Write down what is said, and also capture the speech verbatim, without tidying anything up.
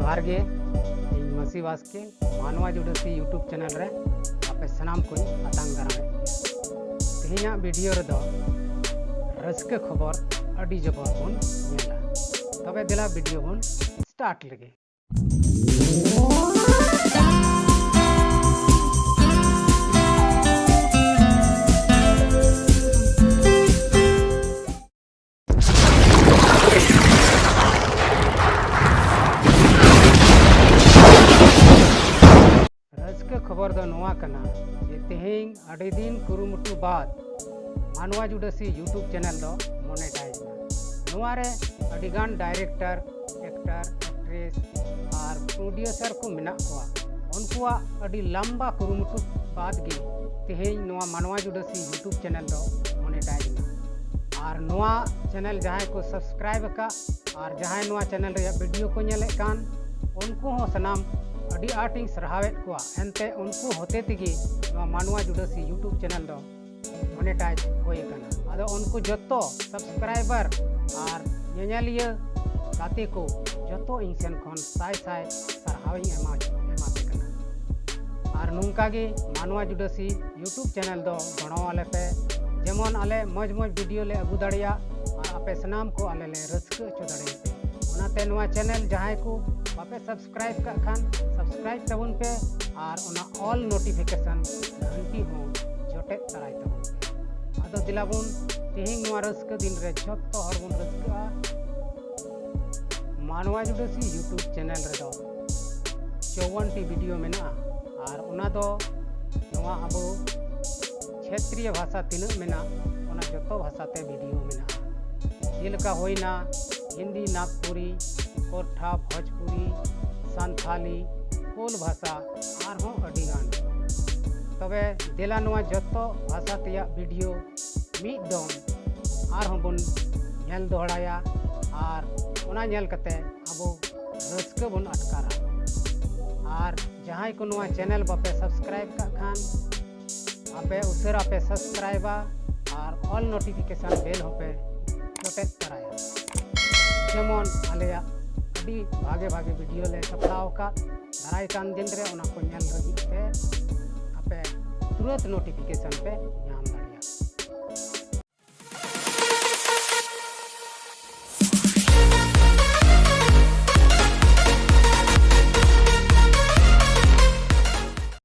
ᱡᱚᱦᱟᱨ ᱜᱮ, ᱤᱧ ᱢᱟᱹᱥᱤ ᱵᱟᱥᱠᱮ, ᱢᱟᱱᱣᱟ ᱡᱩᱰᱟᱹᱥᱤ YouTube ᱪᱮᱱᱮᱞ ᱨᱮ ᱟᱯᱮ ᱥᱟᱱᱟᱢ ᱠᱚᱧ ᱟᱛᱟᱝ ᱫᱟᱨᱟᱢᱮᱫ ᱯᱮᱭᱟ᱾ ᱛᱮᱦᱮᱧᱟᱜ ᱵᱷᱤᱰᱤᱭᱳ ᱨᱮᱫᱚ ᱨᱟᱹᱥᱠᱟᱹ ᱠᱷᱚᱵᱚᱨ ᱟᱹᱰᱤ ᱡᱚᱵᱚᱨ ᱵᱚᱱ ᱧᱮᱞᱟ᱾ ᱛᱚᱵᱮ ᱫᱮᱞᱟ ᱵᱷᱤᱰᱤᱭᱳ ᱵᱚᱱ ᱥᱴᱟᱨᱴ ᱞᱮᱜᱮ᱾ ᱨᱟᱹᱥᱠᱟᱹ ᱠᱷᱚᱵᱚᱨ ᱫᱚ ᱱᱚᱣᱟ ᱠᱟᱱᱟ ᱡᱮ ᱛᱮᱦᱮᱧ ᱟᱹᱰᱤ ᱫᱤᱱ ᱠᱩᱨᱩᱢᱩᱴᱩ ᱵᱟᱫ ᱢᱟᱱᱣᱟ ᱡᱩᱰᱟᱹᱥᱤ YouTube ᱪᱮᱱᱮᱞ ᱫᱚ ᱢᱚᱱᱮᱴᱟᱭᱤᱡᱽ ᱮᱱᱟ᱾ ᱱᱚᱣᱟ ᱨᱮ ᱟᱹᱰᱤᱜᱟᱱ ᱰᱟᱭᱨᱮᱠᱴᱚᱨ, ᱮᱠᱴᱚᱨ, ᱮᱠᱴᱨᱮᱥ ᱟᱨ ᱯᱨᱚᱰᱭᱩᱥᱟᱨ ᱠᱚ ᱢᱮᱱᱟᱜ ᱠᱚᱣᱟ᱾ ᱩᱱᱠᱩᱣᱟᱜ ᱟᱹᱰᱤ ᱞᱟᱢᱵᱟ ᱠᱩᱨᱩᱢᱩᱴᱩ ᱵᱟᱫ ᱜᱮ ᱛᱮᱦᱮᱧ ᱱᱚᱣᱟ ᱢᱟᱱᱣᱟ ᱡᱩᱰᱟᱹᱥᱤ YouTube ᱪᱮᱱᱮᱞ ᱫᱚ ᱢᱚᱱᱮᱴᱟᱭᱤᱡᱽ ᱮᱱᱟ᱾ ᱟᱨ ᱱᱚᱣᱟ ᱪᱮᱱᱮᱞ ᱡᱟᱦᱟᱸᱭ ᱠᱚ ᱥᱟᱵᱥᱠᱨᱟᱭᱤᱵ ᱟᱠᱟᱫ ᱟᱨ ᱡᱟᱦᱟᱸᱭ ᱱᱚᱣᱟ ᱪᱮᱱᱮᱞ ᱨᱮᱭᱟᱜ ᱵᱷᱤᱰᱤᱭᱳ ᱠᱚ ᱧᱮᱞᱮᱫ ᱠᱟᱱ, ᱩᱱᱠᱩ ᱦᱚᱸ ᱥᱟᱱᱟᱢ ᱟᱹᱰᱤ ᱟᱸᱴᱤᱧ ᱥᱟᱨᱦᱟᱣᱮᱫ ᱠᱚᱣᱟ᱾ ᱮᱱᱛᱮ ᱩᱱᱠᱩ ᱦᱚᱛᱮ ᱛᱮᱜᱮ ᱱᱚᱣᱟ ᱢᱟᱱᱣᱟ ᱡᱩᱰᱟᱹᱥᱤ YouTube ᱪᱮᱱᱮᱞ ᱫᱚ ᱢᱚᱱᱮᱴᱟᱭᱤᱡᱽ ᱦᱩᱭ ᱟᱠᱟᱱᱟ᱾ ᱟᱫᱚ ᱩᱱᱠᱩ ᱡᱚᱛᱚ ᱥᱟᱵᱥᱠᱨᱟᱭᱵᱟᱨ ᱟᱨ ᱧᱮᱧᱮᱞᱤᱭᱟᱹ ᱜᱟᱛᱮ ᱠᱚ ᱡᱚᱛᱚ ᱤᱧ ᱥᱮᱱ ᱠᱷᱚᱱ ᱥᱟᱭ ᱥᱟᱭ ᱥᱟᱨᱦᱟᱣᱤᱧ ᱮᱢᱟ ᱮᱢᱟᱯᱮ ᱠᱟᱱᱟ᱾ ᱟᱨ ᱱᱚᱝᱠᱟ ᱜᱮ ᱢᱟᱱᱣᱟ ᱡᱩᱰᱟᱹᱥᱤ YouTube ᱪᱮᱱᱮᱞ ᱫᱚ ᱜᱚᱲᱚ ᱟᱞᱮ ᱯᱮ, ᱡᱮᱢᱚᱱ ᱟᱞᱮ ᱢᱚᱡᱽ ᱢᱚᱡᱽ ᱵᱷᱤᱰᱤᱭᱳ ᱞᱮ ᱟᱹᱜᱩ ᱫᱟᱲᱮᱭᱟᱜ ᱟᱨ ᱟᱯᱮ ᱥᱟᱱᱟᱢ ᱠᱚ ᱟᱞᱮ ᱞᱮ ᱨᱟᱹᱥᱠᱟᱹ ᱦᱚᱪᱚ ᱫᱟᱲᱮᱭᱟᱯᱮ᱾ ᱚᱱᱟᱛᱮ ᱱᱚᱣᱟ ᱪᱮᱱᱮᱞ ᱡᱟᱦᱟᱸᱭ ᱠᱚ ᱵᱟᱯᱮ ᱥᱟᱵᱥᱠᱨᱟᱭᱤᱵ ᱠᱟᱜ ᱠᱷᱟᱱ ᱥᱟᱵᱥᱠᱨᱟᱭᱤᱵ ᱛᱟᱵᱚᱱ ᱯᱮ ᱟᱨ ᱚᱱᱟ ᱚᱞ ᱱᱳᱴᱤᱯᱷᱤᱠᱮᱥᱚᱱ ᱜᱷᱟᱱᱴᱤ ᱦᱚᱸ ᱡᱚᱴᱮᱫ ᱛᱟᱨᱟᱭ ᱛᱟᱵᱚᱱ ᱯᱮ᱾ ᱟᱫᱚ ᱫᱮᱞᱟ ᱵᱚᱱ ᱛᱮᱦᱮᱧ ᱱᱚᱣᱟ ᱨᱟᱹᱥᱠᱟᱹ ᱫᱤᱱ ᱨᱮ ᱡᱷᱚᱛᱚ ᱦᱚᱲ ᱵᱚᱱ ᱨᱟᱹᱥᱠᱟᱹᱜᱼᱟ᱾ ᱢᱟᱱᱣᱟ ᱡᱩᱰᱟᱹᱥᱤ YouTube ᱪᱮᱱᱮᱞ ᱨᱮᱫᱚ ᱪᱚᱣᱣᱟᱱ ᱴᱤ ᱵᱷᱤᱰᱤᱭᱳ ᱢᱮᱱᱟᱜᱼᱟ ᱟᱨ ᱚᱱᱟ ᱫᱚ ᱱᱚᱣᱟ ᱟᱵᱚ ᱠᱷᱮᱛᱨᱤᱭᱚ ᱵᱷᱟᱥᱟ ᱛᱤᱱᱟᱹᱜ ᱢᱮᱱᱟᱜ, ᱚᱱᱟ ᱡᱚᱛᱚ ᱵᱷᱟᱥᱟ ᱛᱮ ᱵᱷᱤᱰᱤᱭᱳ ᱢᱮᱱᱟᱜᱼᱟ᱾ ᱡᱮᱞᱮᱠᱟ ᱦᱩᱭᱱᱟ ᱦᱤᱱᱫᱤ, ᱱᱟᱜᱽᱯᱩᱨᱤ, ᱠᱚᱨᱴᱷᱟ, ᱵᱷᱳᱡᱽᱯᱩᱨᱤ, ᱥᱟᱱᱛᱷᱟᱞᱤ, ᱠᱳᱞ ᱵᱷᱟᱥᱟ, ᱟᱨᱦᱚᱸ ᱟᱹᱰᱤᱜᱟᱱ᱾ ᱛᱚᱵᱮ ᱫᱮᱞᱟ ᱱᱚᱣᱟ ᱡᱚᱛᱚ ᱵᱷᱟᱥᱟ ᱛᱮᱭᱟᱜ ᱵᱷᱤᱰᱤᱭᱳ ᱢᱤᱫ ᱫᱚᱢ ᱟᱨᱦᱚᱸ ᱵᱚᱱ ᱧᱮᱞ ᱫᱚᱦᱲᱟᱭᱟ ᱟᱨ ᱚᱱᱟ ᱧᱮᱞ ᱠᱟᱛᱮ ᱟᱵᱚ ᱨᱟᱹᱥᱠᱟᱹ ᱵᱚᱱ ᱟᱴᱠᱟᱨᱟ᱾ ᱟᱨ ᱡᱟᱦᱟᱸᱭ ᱠᱚ ᱱᱚᱣᱟ ᱪᱮᱱᱮᱞ ᱵᱟᱯᱮ ᱥᱟᱵᱥᱠᱨᱟᱭᱤᱵ ᱠᱟᱜ ᱠᱷᱟᱱ, ᱟᱯᱮ ᱩᱥᱟᱹᱨᱟ ᱯᱮ ᱥᱟᱵᱥᱠᱨᱟᱭᱤᱵᱟ ᱟᱨ ᱚᱞ ᱱᱳᱴᱤᱯᱷᱤᱠᱮᱥᱚᱱ ᱵᱮᱞ ᱦᱚᱸᱯᱮ ᱡᱚᱴᱮᱫ ᱛᱟᱨᱟᱭᱟ, ᱡᱮᱢᱚᱱ ᱟᱞᱮᱭᱟᱜ ᱟᱹᱰᱤ ᱵᱷᱟᱜᱮ ᱵᱷᱟᱜᱮ ᱵᱷᱤᱰᱤᱭᱳ ᱞᱮ ᱥᱟᱯᱲᱟᱣ ᱟᱠᱟᱫ᱾ ᱫᱟᱨᱟᱭ ᱠᱟᱱ ᱫᱤᱱ ᱨᱮ ᱚᱱᱟ ᱠᱚ ᱧᱮᱞ ᱞᱟᱹᱜᱤᱫ ᱛᱮ ᱟᱯᱮ ᱛᱩᱨᱟᱹᱛ ᱱᱳᱴᱤᱯᱷᱤᱠᱮᱥᱚᱱ ᱯᱮ ᱧᱟᱢ ᱫᱟᱲᱮᱭᱟᱜᱼᱟ᱾